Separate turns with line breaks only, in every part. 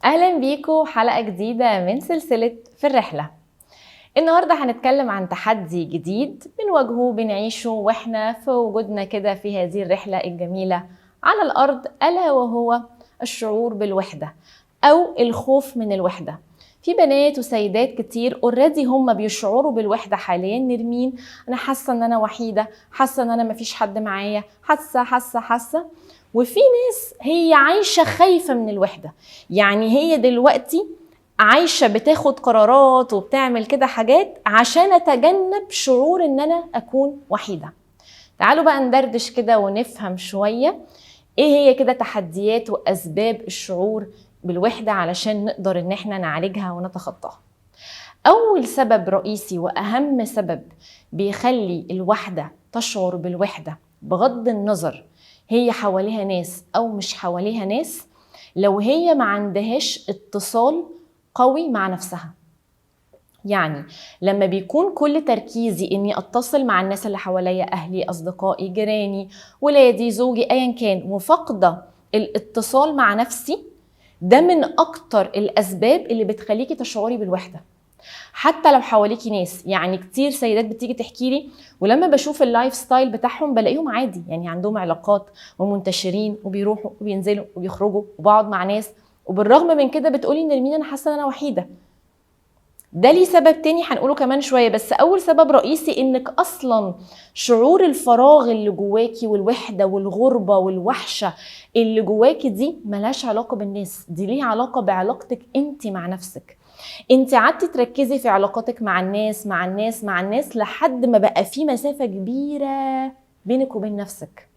اهلا بيكم حلقة جديدة من سلسلة في الرحلة. النهارده هنتكلم عن تحدي جديد بنواجهه بنعيشه واحنا في وجودنا كده في هذه الرحلة الجميلة على الارض، الا وهو الشعور بالوحدة او الخوف من الوحدة. في بنات وسيدات كتير already هم بيشعروا بالوحدة حاليا. نرمين انا حاسه ان انا وحيده، حاسه ان انا مفيش حد معايا، حاسه حاسه حاسه. وفي ناس هي عايشه خايفة من الوحدة، يعني هي دلوقتي عايشه بتاخد قرارات وبتعمل كده حاجات عشان اتجنب شعور ان انا اكون وحيده. تعالوا بقى ندردش كده ونفهم شوية ايه هي كده تحديات واسباب الشعور بالوحدة علشان نقدر ان احنا نعالجها ونتخطاها. اول سبب رئيسي واهم سبب بيخلي الوحدة تشعر بالوحدة بغض النظر هي حواليها ناس او مش حواليها ناس، لو هي ما عندهاش اتصال قوي مع نفسها. يعني لما بيكون كل تركيزي اني اتصل مع الناس اللي حواليا، اهلي، اصدقائي، جيراني، ولادي، زوجي، ايا كان، وفاقده الاتصال مع نفسي، ده من اكتر الاسباب اللي بتخليكي تشعري بالوحدة حتى لو حواليكي ناس. يعني كتير سيدات بتيجي تحكي لي، ولما بشوف ال lifestyle بتاعهم بلاقيهم عادي، يعني عندهم علاقات ومنتشرين وبيروحوا وبينزلوا وبيخرجوا وبقعد مع ناس، وبالرغم من كده بتقولي نرمين انا حاسه ان انا وحيده. ده ليه سبب تاني هنقوله كمان شوية، بس اول سبب رئيسي انك اصلا شعور الفراغ اللي جواكي والوحدة والغربة والوحشه اللي جواكي دي ملهاش علاقة بالناس، دي ليها علاقة بعلاقتك انت مع نفسك. انت قعدتي تركزي في علاقاتك مع الناس مع الناس مع الناس لحد ما بقى في مسافة كبيرة بينك وبين نفسك،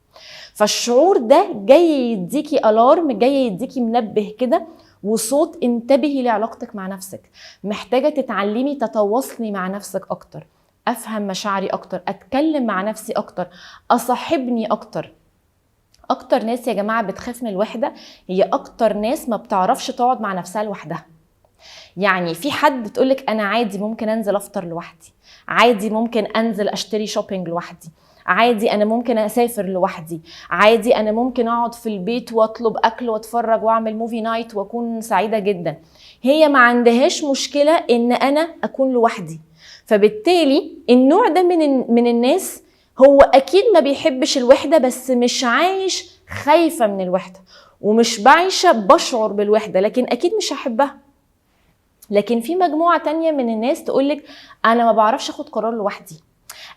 فالشعور ده جاي يديكي alarm، جاي يديكي منبه كده وصوت انتبهي لعلاقتك مع نفسك، محتاجه تتعلمي تتواصلي مع نفسك اكتر، افهم مشاعري اكتر، اتكلم مع نفسي اكتر، اصاحبني اكتر. اكتر ناس يا جماعة بتخاف من الوحدة هي اكتر ناس ما بتعرفش تقعد مع نفسها لوحدها. يعني في حد بتقولك انا عادي ممكن انزل افطر لوحدي، عادي ممكن انزل اشتري shopping لوحدي، عادي انا ممكن اسافر لوحدي، عادي انا ممكن اقعد في البيت واطلب اكل واتفرج واعمل movie night واكون سعيدة جدا. هي ما عندهاش مشكلة ان انا اكون لوحدي. فبالتالي النوع ده من الناس هو اكيد ما بيحبش الوحدة، بس مش عايش خايفة من الوحدة ومش بعيشه بشعر بالوحدة، لكن اكيد مش هحبها. لكن في مجموعة تانية من الناس تقولك انا ما بعرفش اخد قرار لوحدي،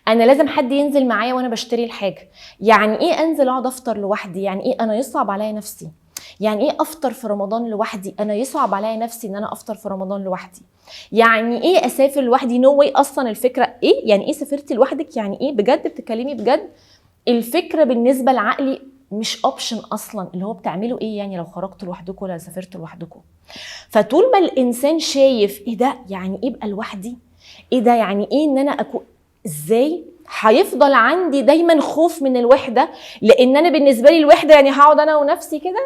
انا لازم حد ينزل معايا وانا بشتري الحاجة. يعني ايه انزل اقعد افطر لوحدي؟ يعني ايه انا يصعب عليا نفسي؟ يعني ايه افطر في رمضان لوحدي؟ انا يصعب عليا نفسي ان انا افطر في رمضان لوحدي. يعني ايه اسافر لوحدي؟ no way. اصلا الفكرة ايه؟ يعني ايه سافرتي لوحدك؟ يعني ايه بجد؟ بتتكلمي بجد؟ الفكرة بالنسبة لعقلي مش option اصلا، اللي هو بتعملوا ايه يعني لو خرجتوا لوحدكم ولا سافرتوا لوحدكم؟ فطول ما الانسان شايف ايه ده، يعني ايه ابقى لوحدي؟ ايه ده يعني ايه ان انا اكون ازاي؟ هيفضل عندي دايما خوف من الوحدة، لان انا بالنسبة لي الوحدة يعني هقعد انا ونفسي كده،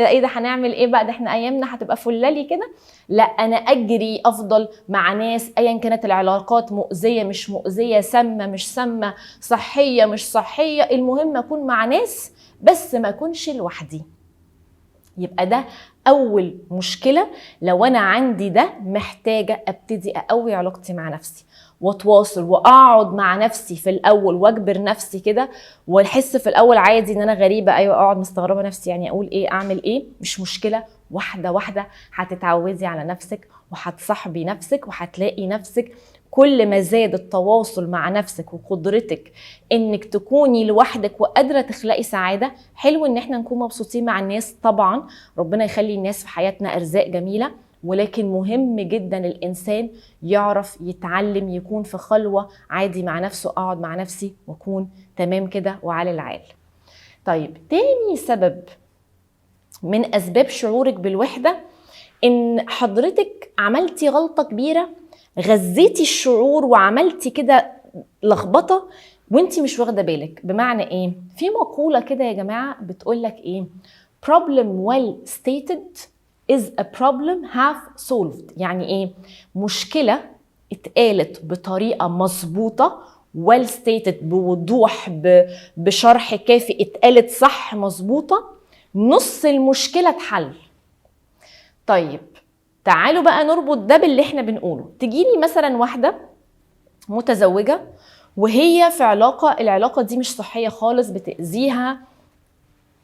ايه ده هنعمل ايه بقى، ده احنا ايامنا هتبقى فلالي كده. لا، انا اجري افضل مع ناس ايا كانت العلاقات، مؤذية مش مؤذية، سامة مش سامة، صحية مش صحية، المهم اكون مع ناس بس ما اكونش لوحدي. يبقى ده اول مشكلة. لو انا عندي ده محتاجه ابتدي اقوي علاقتي مع نفسي واتواصل واقعد مع نفسي في الاول واجبر نفسي كده، واحس في الاول عادي ان انا غريبة، ايوه اقعد مستغربه نفسي، يعني اقول ايه اعمل ايه، مش مشكلة. واحدة واحدة هتتعودي على نفسك وهتصاحبي نفسك، وهتلاقي نفسك كل ما زاد التواصل مع نفسك وقدرتك انك تكوني لوحدك وقادرة تخلقي سعادة. حلو ان احنا نكون مبسوطين مع الناس طبعا، ربنا يخلي الناس في حياتنا ارزاق جميلة، ولكن مهم جدا الانسان يعرف يتعلم يكون في خلوه عادي مع نفسه، اقعد مع نفسي واكون تمام كده وعلى العال. طيب تاني سبب من اسباب شعورك بالوحدة ان حضرتك عملتي غلطه كبيرة، غذيتي الشعور وعملتي كده لخبطة وانتي مش واخده بالك. بمعنى ايه؟ في مقولة كده يا جماعة بتقولك ايه؟ problem well stated is a problem half solved. يعني ايه؟ مشكلة اتقالت بطريقة مظبوطة well stated، بوضوح، بشرح كافي، اتقالت صح مظبوطة، نص المشكلة اتحل. طيب تعالوا بقى نربط ده باللي احنا بنقوله. تجيلي مثلا واحدة متزوجة وهي في علاقة، العلاقة دي مش صحية خالص، بتأذيها،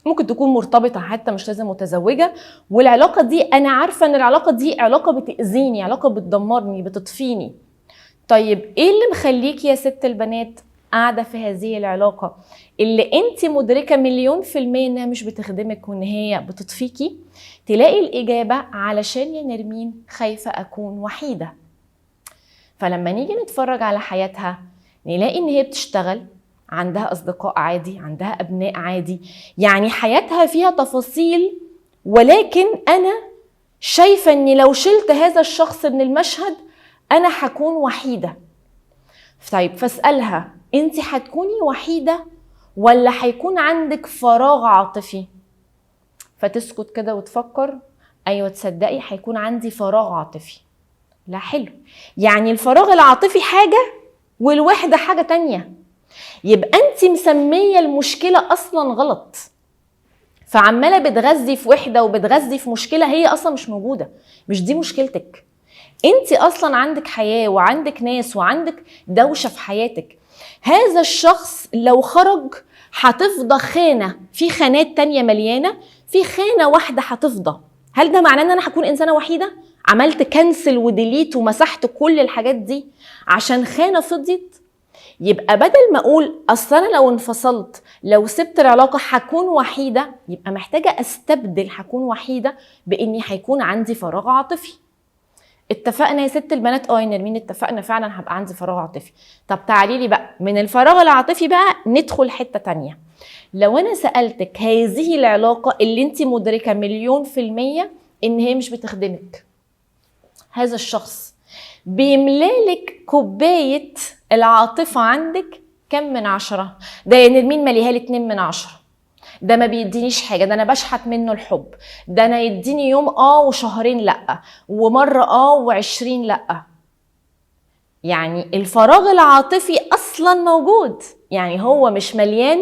ممكن تكون مرتبطة حتى مش لازم متزوجة، والعلاقة دي أنا عارفة إن العلاقة دي علاقة بتأذيني، علاقة بتدمرني، بتطفيني. طيب إيه اللي مخليكي يا ست البنات قاعدة في هذه العلاقة اللي أنت مدركة 1,000,000% إنها مش بتخدمك وإن هي بتطفيكي؟ تلاقي الإجابة علشان يا نرمين خايفة أكون وحيدة. فلما نيجي نتفرج على حياتها نلاقي إن هي بتشتغل، عندها أصدقاء عادي، عندها أبناء عادي، يعني حياتها فيها تفاصيل، ولكن أنا شايفة إن لو شلت هذا الشخص من المشهد أنا هكون وحيدة. طيب فاسألها، أنت هتكوني وحيدة ولا هيكون عندك فراغ عاطفي؟ فتسكت كده وتفكر، أيوة تصدقي هيكون عندي فراغ عاطفي. لا حلو، يعني الفراغ العاطفي حاجة والوحدة حاجة تانية. يبقى انت مسمية المشكلة اصلا غلط، فعمالة بتغذي في وحدة وبتغذي في مشكلة هي اصلا مش موجودة، مش دي مشكلتك. انت اصلا عندك حياة وعندك ناس وعندك دوشة في حياتك. هذا الشخص لو خرج هتفضى خانة، في خانات تانية مليانة، في خانة واحدة هتفضى. هل ده معناه ان انا هكون انسانة وحيدة؟ عملت cancel و delete ومسحت كل الحاجات دي عشان خانة فضيت؟ يبقى بدل ما اقول اصل انا لو انفصلت، لو سبت العلاقة هكون وحيده، يبقى محتاجه استبدل هكون وحيده باني هيكون عندي فراغ عاطفي. اتفقنا يا ست البنات؟ اه يا نرمين اتفقنا، فعلا هبقى عندي فراغ عاطفي. طب تعالي لي بقى من الفراغ العاطفي بقى ندخل حتة تانية. لو انا سالتك هذه العلاقة اللي انت مدركه 1,000,000% ان هي مش بتخدمك، هذا الشخص بيملالك كوباية العاطفة عندك كم من 10؟ ده يا نرمين ماليها لي 2 من 10، ده ما بيدينيش حاجة، ده أنا بشحت منه الحب، ده أنا يديني يوم وشهرين لأ، ومرة و20 لأ. يعني الفراغ العاطفي أصلا موجود، يعني هو مش مليان،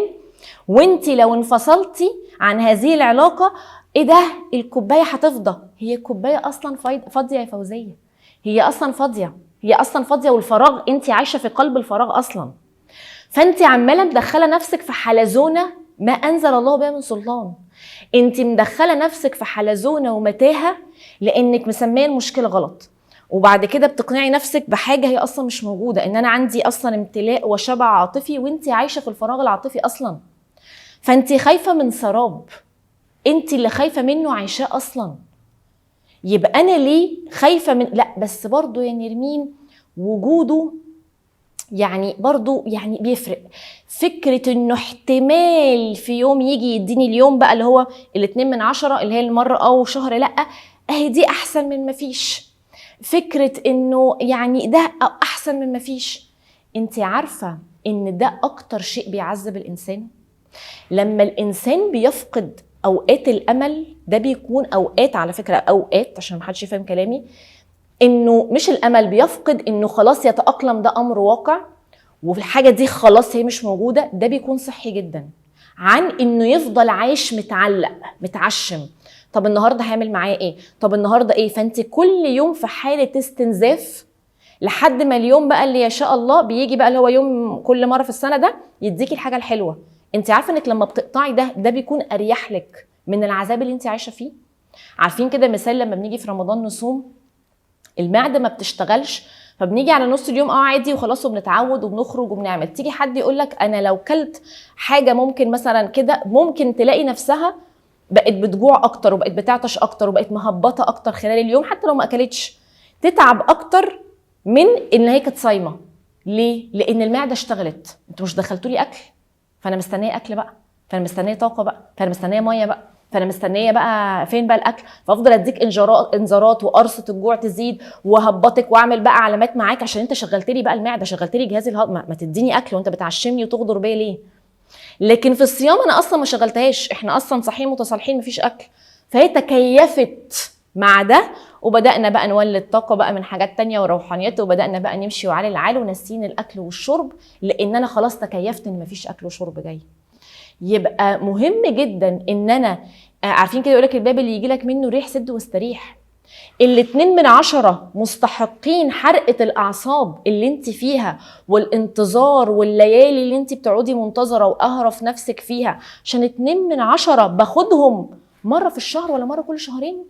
وانتي لو انفصلتي عن هذه العلاقة ايه ده؟ الكوباية هتفضى. هي الكوباية أصلا فاضية يا فوزية، هي أصلا فاضية، هي أصلا فاضية، والفراغ أنت عايشة في قلب الفراغ أصلا. فأنت عمالة مدخلة نفسك في حلزونة ما أنزل الله بها من سلطان. أنت مدخلة نفسك في حلزونة ومتاهة لأنك مسمية المشكلة غلط، وبعد كده بتقنعي نفسك بحاجة هي أصلا مش موجودة، إن أنا عندي أصلا امتلاء وشبع عاطفي، وأنت عايشة في الفراغ العاطفي أصلا. فأنت خايفة من سراب أنت اللي خايفة منه عايشاه أصلا. يبقى أنا ليه خايفة من؟ لا بس برضو يا نرمين وجوده يعني برضو يعني بيفرق. فكرة إنه احتمال في يوم يجي يديني اليوم بقى اللي هو 2 من 10 اللي هي المرة أو شهر لأ، أهي دي أحسن من مفيش. فكرة إنه يعني ده أحسن من مفيش. أنت عارفة إن ده أكتر شيء بيعذب الإنسان؟ لما الإنسان بيفقد أوقات الأمل، ده بيكون أوقات على فكرة، أوقات عشان ما حدش يفهم كلامي، إنه مش الأمل بيفقد إنه خلاص يتأقلم، ده أمر واقع والحاجة دي خلاص هي مش موجودة، ده بيكون صحي جدا عن إنه يفضل عايش متعلق متعشم، طب النهاردة هعمل معاه إيه؟ طب النهاردة إيه؟ فأنت كل يوم في حالة استنزاف لحد ما اليوم بقى اللي يشاء الله بيجي بقى اللي هو يوم كل مرة في السنة ده يديكي الحاجة الحلوة. انت عارفه انك لما بتقطعي ده بيكون اريح لك من العذاب اللي انت عايشه فيه. عارفين كده مثال لما بنيجي في رمضان نصوم، المعدة ما بتشتغلش، فبنيجي على نص اليوم عادي وخلاص وبنتعود وبنخرج وبنعمل. تيجي حد يقول لك انا لو كلت حاجة ممكن مثلا كده، ممكن تلاقي نفسها بقت بتجوع اكتر وبقت بتعطش اكتر وبقت مهبطه اكتر خلال اليوم، حتى لو ما اكلتش تتعب اكتر من ان هي كانت صايمه. ليه؟ لان المعدة اشتغلت. انتوا مش دخلتوا لي اكل، فانا مستنيه اكل بقى، فانا مستنيه طاقة بقى، فانا مستنيه مية بقى، فانا مستنيه بقى فين بقى الاكل؟ فافضل اديك انذارات وقرصه الجوع تزيد وهبطك واعمل بقى علامات معاك عشان انت شغلت لي بقى المعدة، شغلت لي جهاز الهضم، ما تديني اكل وانت بتعشمني وتغدر بيا ليه؟ لكن في الصيام انا اصلا ما شغلتهاش، احنا اصلا صاحيين متصالحين مفيش اكل، فهي تكيفت مع ده، وبدانا بقى نولد طاقة بقى من حاجات تانية وروحانيات، وبدانا بقى نمشي وعلى العال ونسين الاكل والشرب، لان انا خلاص تكيفت ان مفيش اكل وشرب جاي. يبقى مهم جدا ان انا عارفين كده يقولك الباب اللي يجي لك منه ريح سد واستريح. ال2 من 10 مستحقين حرقة الأعصاب اللي انت فيها والانتظار والليالي اللي انت بتقعدي منتظرة وقهرة في نفسك فيها عشان 2 من 10 باخدهم مرة في الشهر ولا مرة كل شهرين؟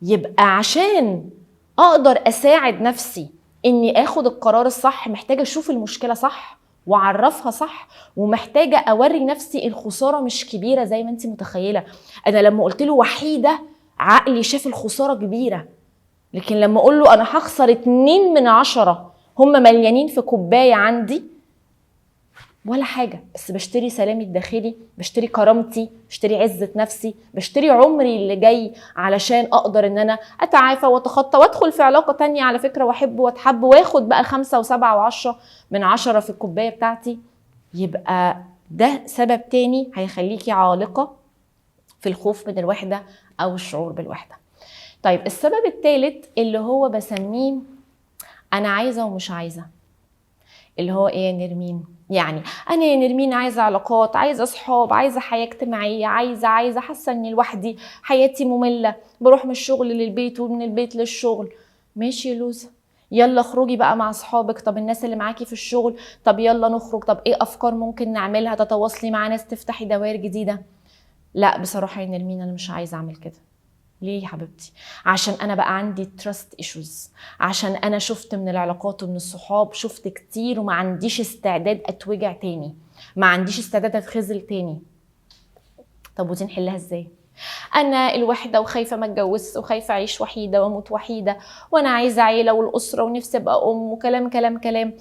يبقى عشان أقدر أساعد نفسي إني آخد القرار الصح محتاجة أشوف المشكلة صح وأعرفها صح، ومحتاجة أوري نفسي الخسارة مش كبيرة زي ما انت متخيلة. أنا لما قلت له وحيدة عقلي شاف الخسارة كبيرة، لكن لما أقول له أنا هخسر 2 من 10 هم مليانين في كوباية عندي ولا حاجة، بس بشتري سلامي الداخلي، بشتري كرامتي، بشتري عزة نفسي، بشتري عمري اللي جاي علشان أقدر إن أنا أتعافى وأتخطى وأدخل في علاقة تانية على فكرة وأحب وأتحب وآخد بقى 5 و7 و10 من 10 في الكوباية بتاعتي. يبقى ده سبب تاني هيخليكي عالقة في الخوف من الوحدة أو الشعور بالوحدة. طيب السبب الثالث اللي هو بسميه أنا عايزة ومش عايزة، اللي هو إيه يا نرمين؟ يعني أنا يا نرمين عايزة علاقات، عايزة أصحاب، عايزة حياة اجتماعية، عايزة حاسة إني لوحدي، حياتي مملة، بروح من الشغل للبيت ومن البيت للشغل. ماشي يا لوزة، يلا اخرجي بقى مع أصحابك، طب الناس اللي معاكي في الشغل، طب يلا نخرج، طب إيه أفكار ممكن نعملها، تتواصلي مع ناس، تفتحي دوائر جديدة. لا بصراحة يا نرمين أنا مش عايزة أعمل كده. ليه يا حبيبتي؟ عشان أنا بقى عندي trust issues، عشان أنا شفت من العلاقات ومن الصحاب شفت كتير وما عنديش استعداد أتوجع تاني، ما عنديش استعداد أتخذل تاني. طب ودي نحلها إزاي؟ أنا الوحدة وخايفة ما اتجوزش وخايفة أعيش وحيدة وأموت وحيدة، وأنا عايزة عيلة والأسرة ونفسي أبقى أم وكلام كلام كلام.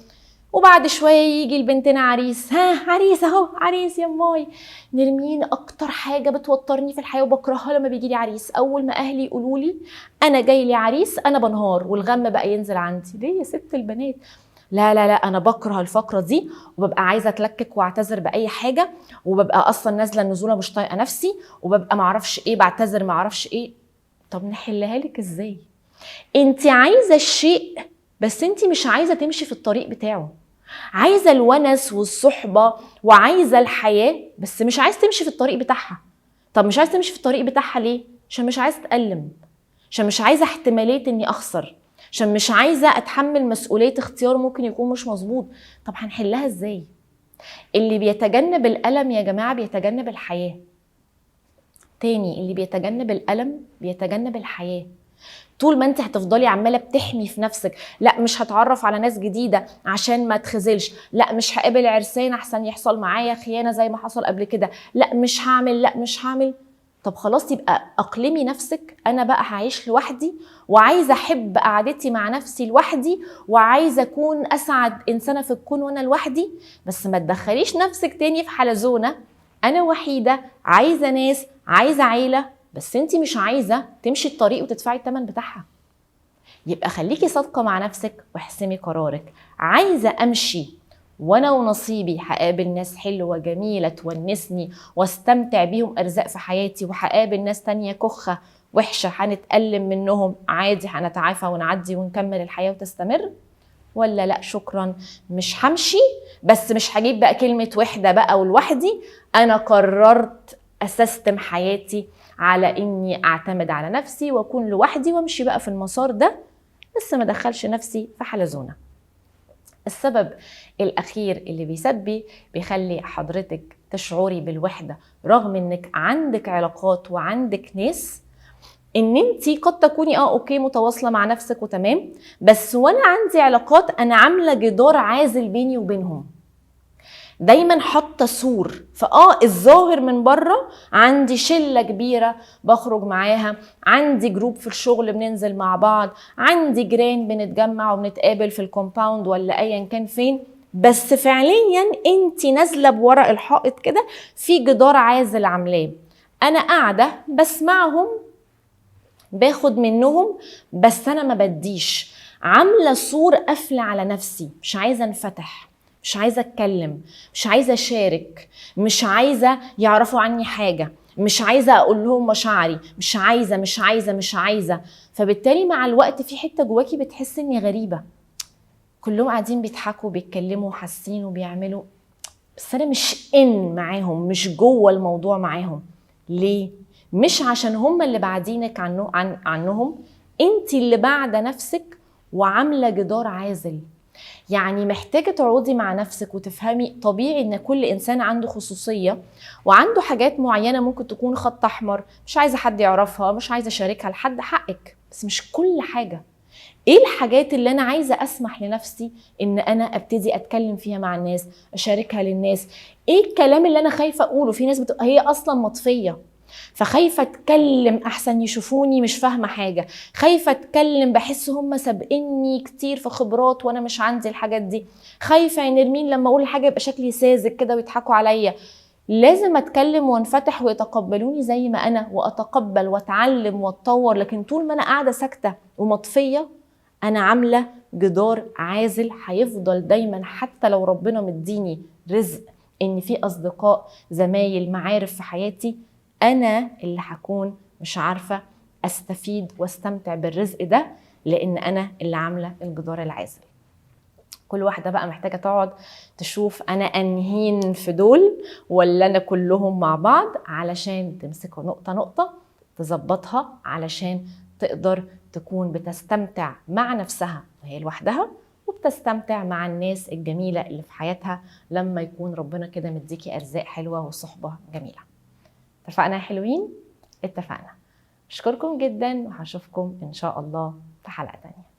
وبعد شوية يجي لبنتنا عريس، ها عريس اهو، عريس يا ماي. نرمين اكتر حاجة بتوترني في الحياة وبكرهها لما بيجي لي عريس، اول ما اهلي يقولوا لي انا جاي لي عريس انا بنهار والغم بقى ينزل عندي. ليه يا ست البنات؟ لا لا لا انا بكره الفقرة دي وببقى عايزة اتلكك واعتذر بأي حاجة، وببقى اصلا نازلة النزولة مش طايقة نفسي، وببقى معرفش ايه، بعتذر معرفش ايه. طب نحلها لك ازاي؟ انت عايزة الشيء بس انت مش عايزة تمشي في الطريق بتاعه، عايزة الونس والصحبة وعايزة الحياة بس مش عايزة تمشي في الطريق بتاعها. طب مش عايزة تمشي في الطريق بتاعها ليه؟ عشان مش عايزة تألم، عشان مش عايزة احتمالية اني اخسر، عشان مش عايزة اتحمل مسؤولية اختيار ممكن يكون مش مظبوط. طب هنحلها ازاي؟ اللي بيتجنب الألم يا جماعة بيتجنب الحياة. تاني، اللي بيتجنب الألم بيتجنب الحياة. طول ما انت هتفضلي عماله بتحمي في نفسك، لا مش هتعرف على ناس جديدة عشان ما تخزلش، لا مش هقابل عرسان احسن يحصل معايا خيانة زي ما حصل قبل كده، لا مش هعمل، لا مش هعمل. طب خلاص يبقى اقلمي نفسك، انا بقى هعيش لوحدي وعايزه احب قعدتي مع نفسي لوحدي وعايزه اكون اسعد انسانه في الكون وانا لوحدي، بس ما تدخليش نفسك تاني في حلزونه انا وحيده عايزه ناس عايزه عيله، بس انت مش عايزه تمشي الطريق وتدفعي الثمن بتاعها. يبقى خليكي صادقة مع نفسك واحسمي قرارك. عايزه امشي وانا ونصيبي هقابل ناس حلوة جميلة تونسني واستمتع بيهم ارزاق في حياتي، وهقابل ناس تانية كخه وحشة هنتألم منهم عادي، هنتعافى ونعدي ونكمل الحياة وتستمر، ولا لا شكرا مش همشي، بس مش هجيب بقى كلمة وحده بقى ولوحدي، انا قررت اسستم حياتي على اني اعتمد على نفسي واكون لوحدي وامشي بقى في المسار ده، بس ما ادخلش نفسي في حلزونه. السبب الاخير اللي بيخلي حضرتك تشعري بالوحدة رغم انك عندك علاقات وعندك ناس، ان انت قد تكوني okay متواصلة مع نفسك وتمام، بس وانا عندي علاقات انا عامله جدار عازل بيني وبينهم، دايما حاطه سور، الظاهر من بره عندي شله كبيرة بخرج معاها، عندي group في الشغل بننزل مع بعض، عندي جيران بنتجمع وبنتقابل في ال compound ولا ايا كان فين، بس فعليا انت نازله بورق الحائط كده في جدار عازل عاملاه. انا قاعدة بسمعهم باخد منهم بس انا ما بديش، عامله سور قافله على نفسي، مش عايزه انفتح، مش عايزه اتكلم، مش عايزه اشارك، مش عايزه يعرفوا عني حاجة، مش عايزه اقول لهم مشاعري، مش عايزه مش عايزه مش عايزه. فبالتالي مع الوقت في حتة جواكي بتحس اني غريبة، كلهم قاعدين بيضحكوا بيتكلموا وحاسين وبيعملوا، بس انا مش ان معاهم، مش جوه الموضوع معاهم. ليه؟ مش عشان هم اللي بعدينك عنهم، انت اللي بعد نفسك وعامله جدار عازل. يعني محتاجة تقعدي مع نفسك وتفهمي طبيعي ان كل انسان عنده خصوصية وعنده حاجات معينة ممكن تكون خط احمر، مش عايزة حد يعرفها، مش عايزة اشاركها لحد، حقك، بس مش كل حاجة. ايه الحاجات اللي انا عايزة اسمح لنفسي ان انا ابتدي اتكلم فيها مع الناس، اشاركها للناس؟ ايه الكلام اللي انا خايفة اقوله؟ في ناس بتبقى هي اصلا مطفية، فخايفة اتكلم احسن يشوفوني مش فاهمة حاجة، خايفة اتكلم بحس هم سابقيني كتير في خبرات وانا مش عندي الحاجات دي، خايفة يا نرمين لما اقول حاجة يبقى شكلي ساذج كده ويضحكوا عليا. لازم اتكلم وانفتح ويتقبلوني زي ما انا، واتقبل واتعلم واتطور. لكن طول ما انا قاعدة ساكتة ومطفية، انا عاملة جدار عازل هيفضل دايما، حتى لو ربنا مديني رزق ان في اصدقاء زمايل معارف في حياتي، انا اللي هكون مش عارفة استفيد واستمتع بالرزق ده، لان انا اللي عاملة الجدار العازل. كل واحدة بقى محتاجة تقعد تشوف انا انهين في دول ولا انا كلهم مع بعض، علشان تمسكوا نقطة نقطة تظبطها، علشان تقدر تكون بتستمتع مع نفسها وهي لوحدها، وبتستمتع مع الناس الجميلة اللي في حياتها لما يكون ربنا كده مديكي أرزاق حلوة وصحبة جميلة. اتفقنا يا حلوين؟ اتفقنا. أشكركم جدا، وهشوفكم إن شاء الله في حلقة تانية.